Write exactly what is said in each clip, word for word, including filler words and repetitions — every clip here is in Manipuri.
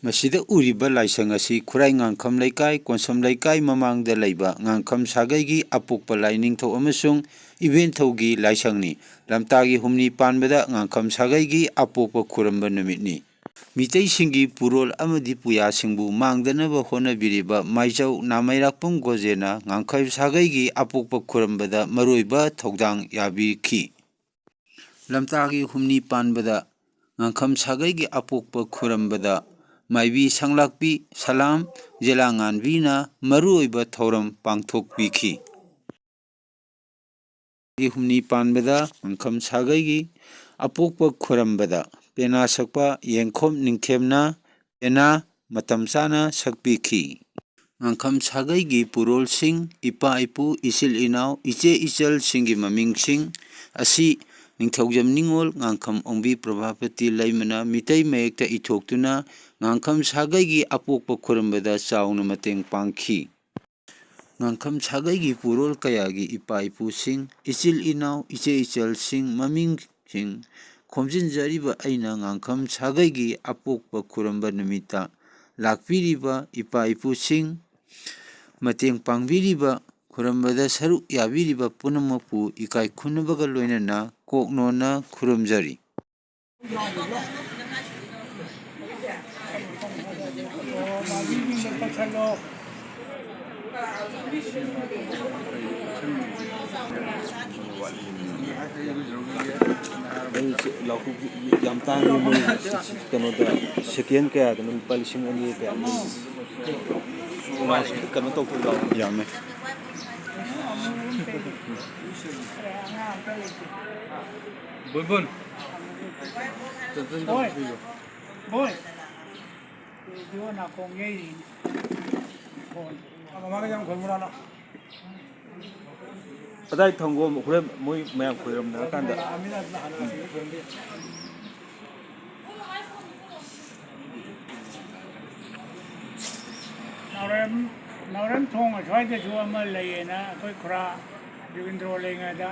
ꯃꯁꯤꯗ ꯎꯔꯤꯕ ꯂꯥꯏꯁꯪ ꯑꯁꯤ ꯈꯨꯔꯥꯏ ꯉꯥꯡꯈꯝ ꯂꯩꯀꯥꯏ, ꯀꯣꯟꯁꯝ ꯂꯩꯀꯥꯏ ꯃꯃꯥꯡꯗ ꯂꯩꯕ ꯉꯥꯡꯈꯝ ꯁꯥꯒꯩꯒꯤ ꯑꯄꯣꯛꯄ ꯂꯥꯏꯅꯤꯡꯊꯧ ꯑꯃꯁꯨꯡ ꯏꯕꯦꯟꯊꯧꯒꯤ ꯂꯥꯏꯁꯪꯅꯤ꯫ ꯂꯝꯇꯥꯒꯤ ꯍꯨꯝꯅꯤ ꯄꯥꯟꯕꯗ ꯉꯥꯡꯈꯝ ꯁꯥꯒꯩꯒꯤ ꯑꯄꯣꯛꯄ ꯈꯨꯔꯝꯕ ꯅꯨꯃꯤꯠꯅꯤ꯫ ꯃꯤꯇꯩꯁꯤꯡꯒꯤ ꯄꯨꯔꯣꯜ ꯑꯃꯗꯤ ꯄꯨꯌꯥꯁꯤꯡꯕꯨ ꯃꯥꯡꯗꯅꯕ ꯍꯣꯠꯅꯕꯤꯔꯤꯕ ꯃꯥꯏꯖꯧ ꯅꯥꯃꯩꯔꯥꯛꯄꯝ ꯒꯣꯖꯦꯅ ꯉꯥꯡꯈꯝ ꯁꯥꯒꯩꯒꯤ ꯑꯄꯣꯛꯄ ꯈꯨꯔꯝꯕꯗ ꯃꯔꯨꯑꯣꯏꯕ ꯊꯧꯗꯥꯡ ꯌꯥꯕꯤꯈꯤ꯫ ꯂꯝꯇꯥꯒꯤ ꯍꯨꯝꯅꯤ ꯄꯥꯟꯕꯗ ꯉꯥꯡꯈꯝ ꯁꯥꯒꯩꯒꯤ ꯑꯄꯣꯛꯄ ꯈꯨꯔꯝꯕꯗ ꯃꯥꯏꯕꯤ ꯁꯪꯂꯥꯛꯄꯤ ꯁꯂꯥꯝ ꯖꯦꯂꯥꯉꯥꯟꯕꯤꯅ ꯃꯔꯨꯑꯣꯏꯕ ꯊꯧꯔꯝ ꯄꯥꯡꯊꯣꯛꯄꯤꯈꯤ꯫ ꯍꯨꯝꯅꯤ ꯄꯥꯟꯕꯗ ꯉꯥꯡꯈꯝ ꯁꯥꯒꯩꯒꯤ ꯑꯄꯣꯛꯄ ꯈꯨꯔꯝꯕꯗ ꯄꯦꯅꯥ ꯁꯛꯄ ꯌꯦꯡꯈꯣꯝ ꯅꯤꯡꯊꯦꯝꯅ ꯄꯦꯅꯥ ꯃꯇꯝ ꯆꯥꯅ ꯁꯛꯄꯤꯈꯤ꯫ ꯉꯥꯡꯈꯝ ꯁꯥꯒꯩꯒꯤ ꯄꯨꯔꯣꯜꯁꯤꯡ, ꯏꯄꯥ ꯏꯄꯨ, ꯏꯆꯤꯜ ꯏꯅꯥꯎ, ꯏꯆꯦ ꯏꯆꯜꯁꯤꯡꯒꯤ ꯃꯃꯤꯡꯁꯤꯡ ꯑꯁꯤ ꯅꯤꯡꯊꯧꯖꯝ ꯅꯤꯉꯣꯜ ꯉꯥꯡꯈꯝ ꯑꯣꯡꯕꯤ ꯄ꯭ꯔꯚꯥꯄꯇꯤ ꯂꯩꯃꯅ ꯃꯤꯇꯩ ꯃꯌꯦꯛꯇ ꯏꯊꯣꯛꯇꯨꯅ ꯉꯥꯡꯈꯝ ꯁꯥꯒꯩꯒꯤ ꯑꯄꯣꯛꯄ ꯈꯨꯔꯝꯕꯗ ꯆꯥꯎꯅ ꯃꯇꯦꯡ ꯄꯥꯡꯈꯤ꯫ ꯉꯥꯡꯈꯝ ꯁꯥꯒꯩꯒꯤ ꯄꯨꯔꯣꯜ ꯀꯌꯥꯒꯤ ꯏꯄꯥ ꯏꯄꯨꯁꯤꯡ, ꯏꯆꯤꯜ ꯏꯅꯥꯎ, ꯏꯆꯦ ꯏꯆꯜꯁꯤꯡ ꯃꯃꯤꯡꯁꯤꯡ ꯈꯣꯝꯖꯤꯟꯖꯔꯤꯕ ꯑꯩꯅ ꯉꯥꯡꯈꯝ ꯁꯥꯒꯩꯒꯤ ꯑꯄꯣꯛꯄ ꯈꯨꯔꯝꯕ ꯅꯨꯃꯤꯠꯇ ꯂꯥꯛꯄꯤꯔꯤꯕ ꯏꯄꯥ ꯏꯄꯨꯁꯤꯡ, ꯃꯇꯦꯡ ꯄꯥꯡꯕꯤꯔꯤꯕ, ꯈꯨꯔꯝꯕꯗ ꯁꯔꯨꯛ ꯌꯥꯕꯤꯔꯤꯕ ꯄꯨꯝꯅꯃꯛꯄꯨ ꯏꯀꯥꯏ ꯈꯨꯝꯅꯕꯒ ꯂꯣꯏꯅꯅ ꯀꯣꯛꯅꯣꯟꯅ ꯈꯨꯔꯨꯝꯖꯔꯤ꯫ ꯑꯩ ꯁꯤ ꯂꯥꯎꯊꯣꯛ-, ꯌꯥꯝ ꯇꯥꯡꯉꯤ ꯃꯣꯏ꯫ ꯀꯩꯅꯣꯗ ꯁꯦꯀꯦꯟ ꯀꯌꯥꯗꯅꯣ? ꯂꯨꯄꯥ ꯂꯤꯁꯤꯡ ꯑꯅꯤ ꯀꯌꯥ? ꯀꯩꯅꯣ ꯇꯧꯊꯣꯛ ꯂꯥꯎ꯫ ꯌꯥꯝꯃꯦ꯫ ꯕꯣꯏꯕꯨꯟ꯫ ꯕꯣꯏ꯫ ꯕꯣꯏ꯫ ꯏꯕꯣ ꯅꯥꯀꯣꯡ ꯌꯩꯔꯤꯅꯤ꯫ ꯐꯣꯟ꯫ ꯃꯃꯥꯒ ꯌꯥꯝ ꯈꯣꯏ ꯃꯨꯔꯥꯂꯣ꯫ ꯑꯗꯥꯏ ꯊꯝꯒꯣ, ꯍꯣꯔꯦꯟ ꯃꯣꯏ ꯃꯌꯥꯝ ꯈꯣꯏꯔꯝꯅꯔꯀꯥꯟꯗ꯫ ꯅꯥꯎꯔꯦꯝ, ꯅꯥꯎꯔꯦꯝ ꯊꯣꯡ ꯑꯁ꯭ꯋꯥꯏꯗꯁꯨ ꯑꯃ ꯂꯩꯌꯦꯅ ꯑꯩꯈꯣꯏ ꯈꯨꯔꯥ ꯖꯨꯒꯤꯟꯗ꯭ꯔꯣ ꯂꯩꯉꯩꯗ꯫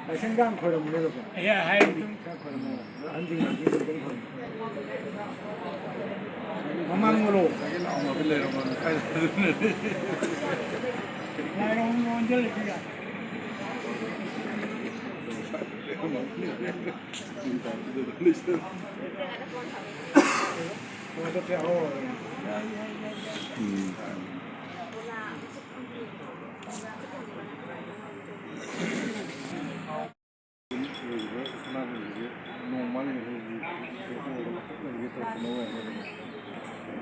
ꯂꯥꯏꯁꯪꯒ ꯈꯣꯏꯔꯝꯕꯅꯦꯕꯀꯣ꯫ ꯑꯩ ꯍꯥꯏꯔꯤꯅꯤ꯫ ꯈꯔ ꯈꯣꯏꯔꯝꯃꯣ꯫ ꯑꯍꯟꯁꯤꯡꯅ ꯑꯗꯨꯝ ꯈꯣꯏꯔꯝꯃꯣ꯫ ꯃꯃꯥꯡ ꯃꯔꯣ꯫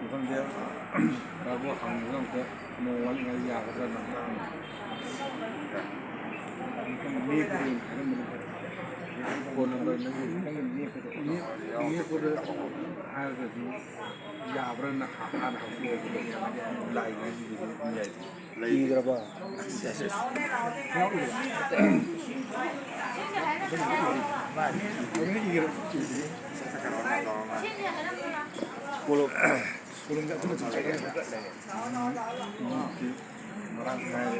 ꯃꯐꯝꯁꯦ ꯀꯥꯕꯨ ꯍꯪꯕꯗ ꯑꯝꯇ ꯅꯣꯡ ꯋꯥꯠꯂꯤꯉꯩ ꯌꯥꯒꯗ꯭ꯔꯥ ꯅꯪ? ꯐꯣꯟ ꯅꯝꯕꯔ ꯅꯪꯒꯤ ꯅꯪꯒꯤ ꯅꯦꯛꯄꯗꯣ꯫ ꯅꯦꯛ-, ꯅꯦꯛꯄꯗ ꯍꯥꯏꯔꯒꯗꯤ ꯌꯥꯕ꯭ꯔꯥ? ꯅꯪ ꯍꯥꯟꯅ ꯍꯪꯕꯤꯔꯒꯗꯤ ꯂꯥꯛꯏꯉꯩꯁꯤꯗꯗꯤ ꯑꯗꯨꯝ ꯌꯥꯏꯗꯅ꯫ ꯏꯈ꯭ꯔꯕ? ꯀꯣꯂꯣꯝꯁꯦ ꯑꯗꯨꯅ ꯆꯤꯡꯈꯠꯂꯦ꯫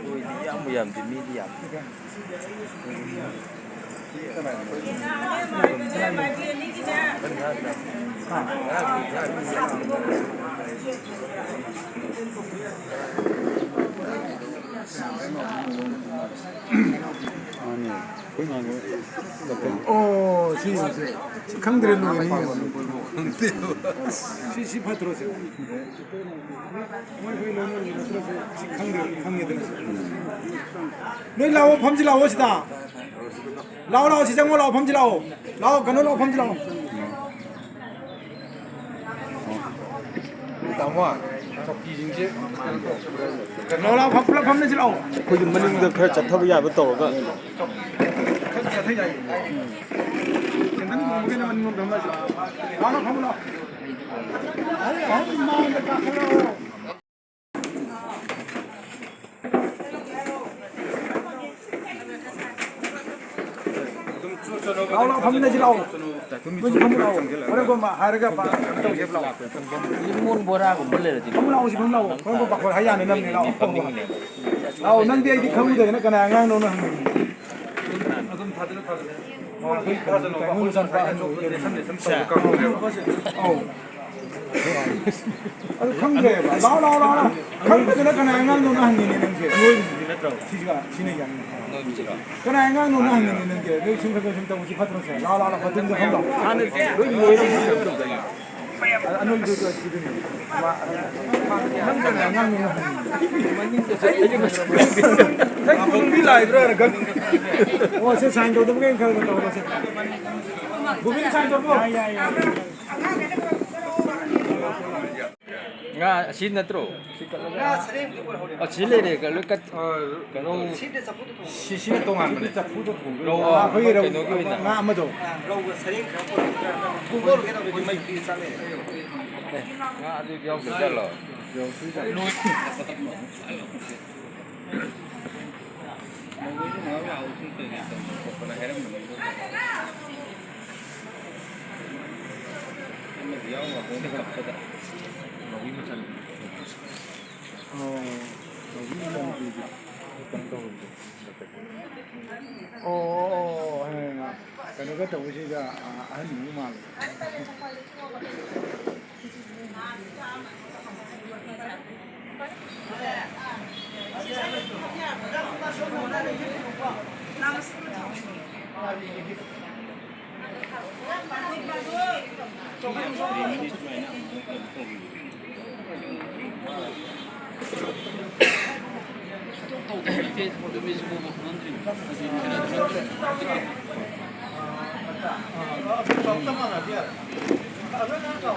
ꯃꯣꯏꯗꯤ ꯌꯥꯝꯕꯨ ꯌꯥꯝꯗꯦ, ꯃꯤꯗꯤ ꯌꯥꯝ꯫ ꯃꯥꯅꯦ꯫ ꯑꯩꯈꯣꯏ ꯉꯥꯡꯕ ꯅꯠꯇꯦ꯫ ꯑꯣ, ꯁꯤ, ꯁꯤ꯫ ꯁꯤ ꯈꯪꯗ꯭ꯔꯦ, ꯂꯣꯏꯔꯦ꯫ ꯑꯁ, ꯁꯤ, ꯁꯤ ꯐꯠꯇ꯭ꯔꯣ, ꯁꯤ? ꯃꯣꯏ ꯍꯨꯏ ꯂꯣꯏꯅ ꯂꯣꯏꯅꯗ꯭ꯔꯁꯨ ꯁꯤ ꯈꯪꯗ꯭ꯔꯦ, ꯈꯪꯉꯦꯗꯅ꯫ ꯅꯣꯏ ꯂꯥꯛꯑꯣ, ꯐꯝꯁꯤ ꯂꯥꯛꯑꯣ ꯁꯤꯗ꯫ ꯂꯥꯛꯑꯣ, ꯂꯥꯛꯑꯣ, ꯁꯤ ꯆꯪꯉꯣ, ꯂꯥꯛꯑꯣ, ꯐꯝꯁꯤ ꯂꯥꯛꯑꯣ꯫ ꯂꯥꯛꯑꯣ, ꯀꯩꯅꯣ, ꯂꯥꯛꯑꯣ, ꯐꯝꯁꯤ ꯂꯥꯛꯑꯣ꯫ ꯇꯥꯃꯣ, ꯆꯧꯀꯤꯁꯤꯡꯁꯦ ꯀꯩꯅꯣ ꯂꯥꯛꯑꯣ, ꯐꯝ-, ꯄꯨꯂꯞ ꯐꯝꯃꯤꯟꯅꯁꯤ ꯂꯥꯛꯑꯣ꯫ ꯑꯩꯈꯣꯏꯁꯨ ꯃꯅꯤꯡꯗ ꯈꯔ ꯆꯠꯊꯕ ꯌꯥꯕ ꯇꯧꯔꯒ꯫ ꯈꯔ ꯆꯠꯊ ꯌꯥꯏꯌꯦ꯫ ꯀꯦꯟꯗꯜ ꯌꯣꯟꯕꯈꯩꯅ ꯃꯅꯤꯡꯂꯣꯝꯗ ꯐꯝꯃꯁꯤ ꯂꯥꯛꯑꯣ꯫ ꯂꯥꯛꯑꯣ, ꯐꯝꯃꯣ ꯂꯥꯛꯑꯣ꯫ ꯑꯍꯟ ꯃꯥꯡꯗ ꯀꯥꯈꯠꯂꯛꯑꯣ꯫ ꯂꯥꯛꯑꯣ, ꯂꯥꯛꯑꯣ, ꯐꯝꯃꯤꯟꯅꯁꯤ ꯂꯥꯛꯑꯣ꯫ ꯅꯣꯏꯁꯨ ꯐꯝꯃꯨ ꯂꯥꯛꯑꯣ꯫ ꯍꯣꯔꯦꯟ ꯀꯣꯟꯅ ꯍꯥꯏꯔꯒ ꯄꯥ-, ꯀꯩꯅꯣ ꯇꯧꯒꯦꯕ ꯂꯥꯛꯑꯣ꯫ ꯂꯤꯃꯣꯟ ꯕꯣꯔꯥꯒꯨꯝꯕ ꯂꯩꯔꯗꯤ ꯐꯝꯃꯨ ꯂꯥꯛꯑꯣ, ꯁꯤ ꯐꯝꯃꯨ ꯂꯥꯛꯑꯣ꯫ ꯍꯣꯔꯦꯟ ꯀꯣꯟꯅ ꯄꯥꯐꯣꯔ ꯍꯥꯏ ꯌꯥꯅꯤ ꯅꯝꯅꯤ ꯂꯥꯛꯑꯣ꯫ ꯂꯥꯛꯑꯣ, ꯅꯪꯗꯤ ꯑꯩꯗꯤ ꯈꯪꯉꯨꯗꯗꯅ ꯀꯅꯥ ꯑꯉꯥꯡꯅꯣꯅ ꯍꯪꯉꯤꯅꯤ꯫ ꯑꯗꯨꯝ ꯊꯥꯖꯤꯜꯂꯣ, ꯊꯥꯖꯤꯜꯂꯣ꯫ ꯑꯩꯈꯣꯏ ꯀꯩꯅꯣ ꯃꯆꯥꯅꯨꯄꯥ ꯑꯍꯟ ꯑꯣꯏꯗꯣꯏꯅꯤ꯫ ꯑꯧ꯫ ꯑꯗꯨ ꯈꯪꯗ꯭ꯔꯦꯕ꯫ ꯂꯥꯎ, ꯂꯥꯎ, ꯂꯥꯎ, ꯂꯥꯎ꯫ ꯈꯪꯗꯗꯅ ꯀꯅꯥ ꯑꯉꯥꯡꯅꯣꯅ ꯍꯪꯉꯤꯅꯦ ꯅꯪꯁꯦ꯫ ꯑꯉꯣꯏꯕꯁꯤꯗꯤ ꯅꯠꯇ꯭ꯔꯣ? ꯁꯤꯒ, ꯁꯤꯅ ꯌꯥꯅꯤ꯫ ꯑꯉꯣꯏꯕꯁꯤꯔꯣ? ꯀꯅꯥ ꯑꯉꯥꯡꯅꯣꯅ ꯍꯪꯉꯤꯅꯦ ꯅꯪꯁꯦ? ꯅꯣꯏ ꯁꯨꯝ ꯈꯔ ꯈꯔ ꯁꯨꯝ ꯇꯧꯕꯁꯤ ꯐꯠꯇ꯭ꯔꯣ ꯁꯦ? ꯂꯥꯎ, ꯂꯥꯎ, ꯂꯥꯎ, ꯃꯇꯨꯡꯗ ꯐꯝ ꯂꯥꯎ꯫ ꯍꯥꯟꯅꯗꯤ ꯂꯣꯏ ꯂꯣꯏꯔꯦ꯫ ꯑ-, ꯑꯅꯣꯏꯕꯗꯨ ꯑꯁꯤꯗꯨꯅꯤ꯫ ꯃꯥ, ꯅꯪ ꯀꯅꯥ ꯑꯉꯥꯡꯅꯣꯅ ꯍꯪꯉꯤꯅꯦ? ꯅꯪ ꯀꯨꯝꯕꯤ ꯂꯥꯛꯏꯕ꯭ꯔꯥꯅ ꯈꯪꯉꯤ꯫ ꯑꯣ, ꯁꯦ ꯁꯥꯏꯟ ꯇꯧꯗꯕꯒꯤ ꯑꯩꯅ ꯈꯔ ꯈꯔ ꯇꯧꯔꯁꯦ꯫ ꯒꯣꯕꯤꯟ ꯁꯥꯏꯟ ꯇꯧꯕ꯭ꯔꯣ? ꯌꯥꯏ, ꯌꯥꯏ, ꯌꯥꯏ꯫ ꯉꯥ ꯑꯁꯤ ꯅꯠꯇ꯭ꯔꯣ? ꯁꯤ ꯀꯠꯂꯒ ꯉꯥ ꯁꯔꯦꯡꯗꯨ ꯑꯣꯏꯍꯧꯔꯦ꯫ ꯑꯁꯤ ꯂꯩꯔꯦ, ꯂꯣꯏ ꯀꯠ-, ꯑ, ꯀꯩꯅꯣ꯫ ꯁꯤꯗ ꯆꯐꯨꯗ ꯊꯣꯡꯕ꯫ ꯁꯤ, ꯁꯤꯅ ꯇꯣꯉꯥꯟꯕꯅꯦ꯫ ꯆꯐꯨꯗ ꯊꯣꯡꯗꯣꯏꯅꯦ꯫ ꯔꯧ, ꯑꯥ, ꯑꯩꯈꯣꯏꯒꯤ ꯔꯧ, ꯀꯩꯅꯣꯒꯤ ꯑꯣꯏꯅ꯫ ꯉꯥ ꯑꯃꯗꯣ꯫ ꯑꯥ, ꯔꯧꯒ ꯁꯔꯦꯡ ꯈꯔ ꯄꯨꯔꯛꯑꯒ ꯊꯣꯡꯕ ꯂꯣꯏꯒꯗꯧꯕꯗꯤ ꯃꯩ ꯄꯤ ꯆꯥꯅꯩ꯫ ꯑꯦ, ꯉꯥ ꯑꯗꯨ ꯌꯥꯎꯗ꯭ꯔꯖꯥꯠꯂꯣ? ꯌꯥꯎꯗ꯭ꯔꯤꯖꯥꯠꯂꯣ꯫ ꯃꯧꯈꯩꯗꯣ ꯉꯥꯏꯍꯥꯛ ꯂꯥꯛꯑꯣ, ꯁꯤ ꯀꯩꯀꯩ ꯇꯧꯕ ꯈꯣꯠꯄꯅ ꯍꯥꯏꯔꯝꯕꯅꯦ, ꯑꯗꯣ ꯑꯃꯗꯤ ꯌꯥꯎ ꯉꯥꯛꯄꯅꯦ ꯀꯞꯄꯗ꯫ ꯃꯧꯒꯤ ꯃꯆꯥꯅꯨꯄꯤ꯫ ꯑꯣ, ꯃꯧꯒꯤ ꯃꯆꯥꯅꯨꯄꯤꯗꯤ ꯀꯩꯅꯣ ꯇꯧꯔꯕꯗꯣ꯫ ꯑꯣ, ꯑꯣ, ꯑꯣ, ꯑꯣ, ꯀꯩꯅꯣꯒ ꯇꯧꯕꯁꯤꯗ, ꯑ, ꯑꯍꯟ ꯑꯃ ꯃꯥꯜꯂꯦ꯫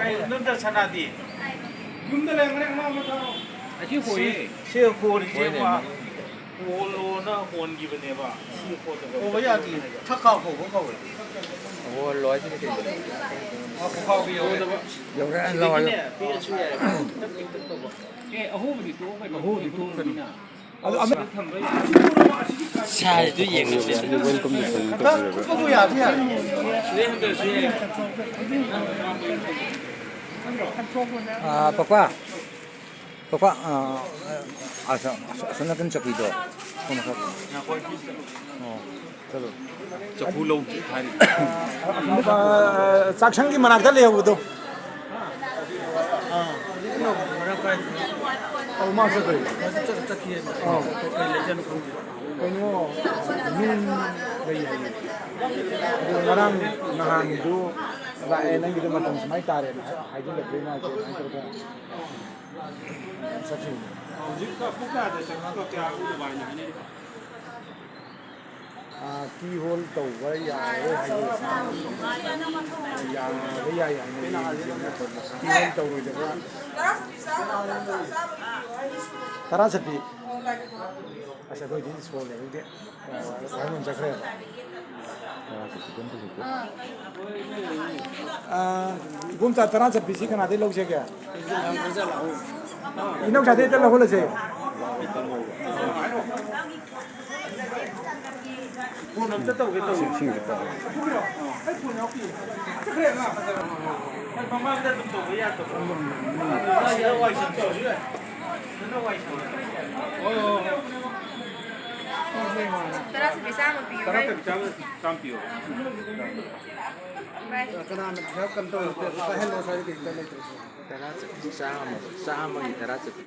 ꯀꯩ ꯅꯠꯇ ꯁꯅꯥꯗꯤ? ꯌꯨꯝꯗ ꯂꯩꯔꯝꯒꯅꯤ, ꯑꯉꯥꯡ ꯑꯃ ꯊꯥꯔꯛꯑꯣ꯫ ꯑꯁꯤ ꯍꯣꯏꯌꯦ꯫ ꯁꯤ, ꯁꯤ ꯍꯣꯔꯤꯁꯦ ꯍꯣꯏꯅꯦ, ꯑꯃ ꯃꯥ꯫ ꯍꯣꯜꯂꯣꯅ ꯍꯣꯟꯈꯤꯕꯅꯦꯕ꯫ ꯁꯤ ꯍꯣꯜꯂꯒ ꯍꯣꯕ ꯌꯥꯗꯦ꯫ ꯊꯛ ꯈꯥꯎ ꯍꯣꯕ ꯀꯧꯋꯦ꯫ ꯍꯣꯜꯂꯣ ꯍꯥꯏꯁꯤꯅ ꯀꯩꯅꯣ? ꯑ, ꯄꯨꯈꯥꯎꯗ ꯌꯧꯔꯦ꯫ ꯌꯧꯔꯛꯑꯦ, ꯂꯥꯎ, ꯁꯤꯗꯒꯤꯅꯦ ꯌꯧꯔꯛꯑꯦ꯫ ꯄꯤꯔꯁꯨ ꯌꯥꯏ꯫ ꯈꯤꯇꯪ ꯄꯤꯛꯇꯛ ꯇꯧꯕ꯫ ꯑꯦ, ꯑꯍꯣꯕꯗꯤ ꯇꯣꯛꯑꯣ ꯀꯩꯅꯣ꯫ ꯑꯍꯣꯕꯗꯤ ꯇꯣꯛꯀꯅꯨ꯫ ꯑꯗꯣ ꯑꯃ ꯁꯤꯗ ꯊꯝꯕ ꯌꯥꯏ꯫ ꯁꯥꯏꯖꯇꯨ ꯌꯦꯡꯉꯁꯦ꯫ ꯍꯟꯗꯛ ꯀꯨꯞꯄꯕꯨ ꯌꯥꯗꯤ ꯌꯥꯔꯦ꯫ ꯁꯤꯗꯩ ꯍꯟꯊꯔꯁꯨ ꯌꯥꯏ꯫ ꯑꯥ, ꯄꯥꯄꯥ, ꯄꯥꯄꯥ, ꯑꯥ, ꯑꯁ-, ꯑꯁ-, ꯑꯁꯣꯝ ꯅꯥꯀꯟ ꯆꯧꯀꯤꯗꯣ꯫ ꯁꯣꯝ ꯅꯥꯀꯟ꯫ ꯑꯣ, ꯆꯠꯂꯣ꯫ ꯆꯐꯨ ꯂꯧ ꯊꯥꯔꯤ꯫ ꯑꯥ, ꯆꯥꯛꯁꯪꯒꯤ ꯃꯅꯥꯛꯇ ꯂꯩꯍꯧꯕꯗꯣ꯫ ꯑꯧ, ꯃꯥ ꯆꯠꯈ꯭ꯔꯦ꯫ ꯃꯥꯁꯨ ꯆꯠ-, ꯆꯠꯈꯤꯑꯅ꯫ ꯑꯧ꯫ ꯀꯩ, ꯀꯩ ꯂꯩꯖꯥꯠꯅꯣ ꯈꯪꯗꯦ꯫ ꯀꯩꯅꯣ, ꯅꯨꯡ ꯂꯩ ꯍꯥꯏꯌꯦ꯫ ꯑꯗꯣ ꯉꯔꯥꯡ ꯅꯍꯥꯟꯒꯤꯗꯨ ꯂꯥꯛꯑꯦ, ꯅꯪꯒꯤꯗꯣ ꯃꯇꯝ ꯁꯨꯃꯥꯏꯅ ꯇꯥꯔꯦꯅ ꯍꯥꯏ-, ꯍꯥꯏꯖꯤꯜꯂꯛꯄꯩ ꯃꯥꯁꯦ ꯑꯗꯨꯃꯥꯏꯅ ꯇꯧꯔꯒ ꯆꯠꯈꯤꯕꯅꯦ꯫ ꯍꯧꯖꯤꯛ ꯄꯨꯡ ꯀꯌꯥꯗ ꯆꯠꯄ, ꯀꯌꯥ ꯑꯗꯨꯃꯥꯏꯅ ꯍꯥꯏꯅꯔꯤꯕ? ꯑꯥ, ꯀꯤ ꯍꯣꯜ ꯇꯧꯕ ꯌꯥꯔꯣꯏ ꯍꯥꯏꯌꯦ꯫ ꯌꯥꯕ ꯌꯥꯏ ꯍꯥꯏꯅ ꯌꯦꯡꯁꯦ꯫ ꯀꯤ ꯍꯣꯜ ꯇꯧꯔꯣꯏꯗꯕ꯭ꯔꯥ? ꯇꯔꯥ ꯆꯠꯄꯤ꯫ ꯑꯁ, ꯑꯩꯈꯣꯏꯗꯤ ꯁꯣꯜꯂꯦ, ꯍꯧꯖꯤꯛꯇꯤ꯫ ꯑꯥ, ꯋꯥꯍꯦꯡꯕꯝ ꯆꯠꯈ꯭ꯔꯦꯕ꯫ ꯑꯥ, ꯏꯕꯣꯝꯆꯥ, ꯇꯔꯥ ꯆꯠꯄꯤꯁꯤ ꯀꯅꯥꯗꯩ ꯂꯧꯁꯦꯒꯦ? ꯏꯅꯧꯆꯥꯗꯩ ꯍꯦꯛꯇ ꯂꯧꯍꯜꯂꯁꯦ꯫ ꯐꯣꯟ ꯑꯝꯇ ꯇꯧꯒꯦ ꯇꯧꯒꯦ꯫ ꯑꯩ ꯐꯣꯟ ꯌꯥꯎꯗꯦ꯫ ꯑꯩ ꯃꯃꯥꯡꯗ ꯑꯗꯨꯝ ꯇꯧꯕ ꯌꯥꯗꯕ꯭ꯔꯣ? ꯁꯤꯗ ꯋꯥꯏ ꯁꯪ ꯇꯧꯔꯁꯨ ꯌꯥꯏ꯫ ꯁꯤꯗ ꯋꯥꯏ ꯁꯪ꯫ ꯍꯣꯏ, ꯍꯣꯏ, ꯍꯣꯏ꯫ ꯇꯔꯥ ꯆꯠꯄꯤ ꯆꯥꯝꯃ ꯄꯤꯌꯨ꯫ ꯇꯔꯥ ꯆꯠꯄꯤ ꯆꯥꯝꯃ, ꯆꯥꯝꯃ ꯄꯤꯌꯨ꯫ ꯚꯥꯏ꯫ ꯀꯅꯥꯅ ꯄꯩꯁꯥ ꯀꯝ ꯇꯧꯔꯒꯦ? ꯄꯥꯏꯍꯜꯂꯣ, ꯁ꯭ꯋꯥꯏꯗ ꯀꯩꯝꯇ ꯂꯩꯇ꯭ꯔꯦ꯫ ꯇꯔꯥ ꯆꯠꯄꯤ ꯆꯥꯝꯃ, ꯆꯥꯝꯃꯒꯤ ꯇꯔꯥ ꯆꯠꯄꯤ꯫